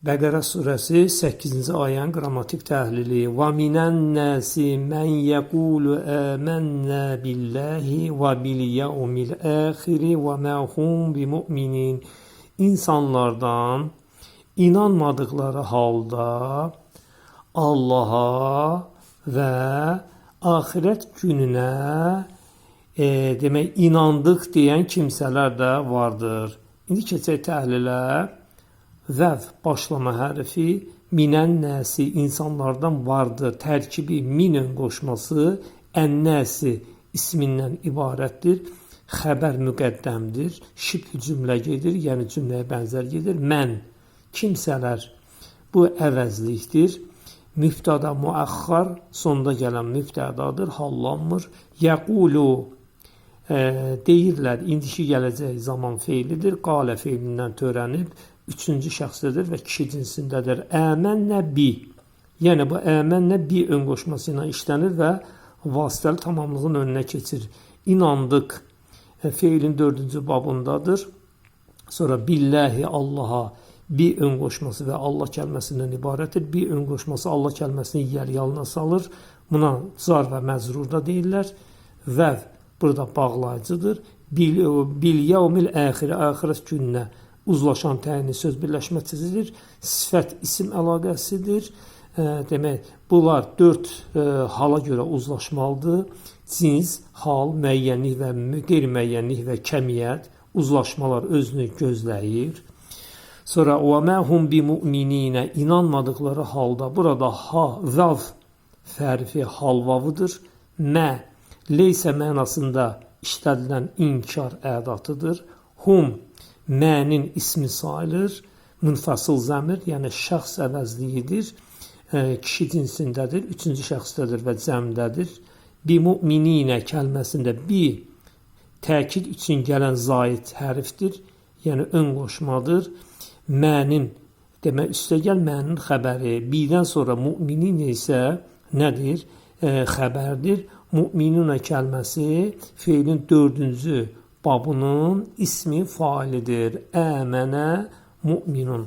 Bəqərə surəsi 8-ci ayənin qrammatik təhlili. Və minən-nasi men yəqulu amennə billahi və bil yevmil axiri və ma hum bimu'minin. İnsanlardan inanmadıkları halda Allaha və axirət gününə demək inandıq deyən kimsələr də vardır. İndi keçək təhlilə. Vəv başlama hərfi, minən nəsi insanlardan vardır. Tərkibi min ön qoşması ən-nəsi ismindən ibarətdir. Xəbər müqəddəmdir. Şibh cümlə gedir, yəni cümləyə bənzər gedir. Mən, kimsələr, bu əvəzlikdir. Mübtəda müəxxar, sonda gələn mübtədadır, hallanmır. Yəqulu deyirlər, indiki gələcək zaman feilidir. Qalə feilindən törənib, üçüncü şəxsdədir və kişi cinsindədir. Əmənnə bi. Yəni bu əmənnə bi ön qoşması ilə işlənir və vasitəli tamamlığın önünə keçir. İnandıq feilin dördüncü babındadır. Sonra billahi Allaha bi ön qoşması və Allah kəlməsindən ibarətdir. Bi ön qoşması Allah kəlməsini yəl yalına salır. Buna car və məzrur da deyirlər. Vəv burada bağlayıcıdır. Bil yevmil əxiri, axirət gününə uzlaşan təyinli söz birləşməsidir. Sifət isim əlaqəsidir. Demək, bunlar dörd hala görə uzlaşmalıdır. Cins, hal, müəyyənlik və qeyri-müəyyənlik və kəmiyyət uzlaşmalar özünü gözləyir. Sonra və mə hum bimu'mininə inanmadıkları halda burada ha, vav hərfi hal vavıdır. Mə leysə mənasında işlədilən inkar ədatıdır. Hum mənin ismi sayılır. Münfasıl zəmir, yəni şəxs əvəzliyidir. Kişi cinsindədir, üçüncü şəxsdədir və cəmdədir. Bi mu'mininə kəlməsində bi təkid üçün gələn zaid hərfdir, yəni ön qoşmadır. Mənin, demək, üstəgəl mənin xəbəri, bidən sonra mu'minin isə nədir? Xəbərdir. Mu'minuna kəlməsi feilin dördüncü babının ismi failidir. Əmənə mu'minun.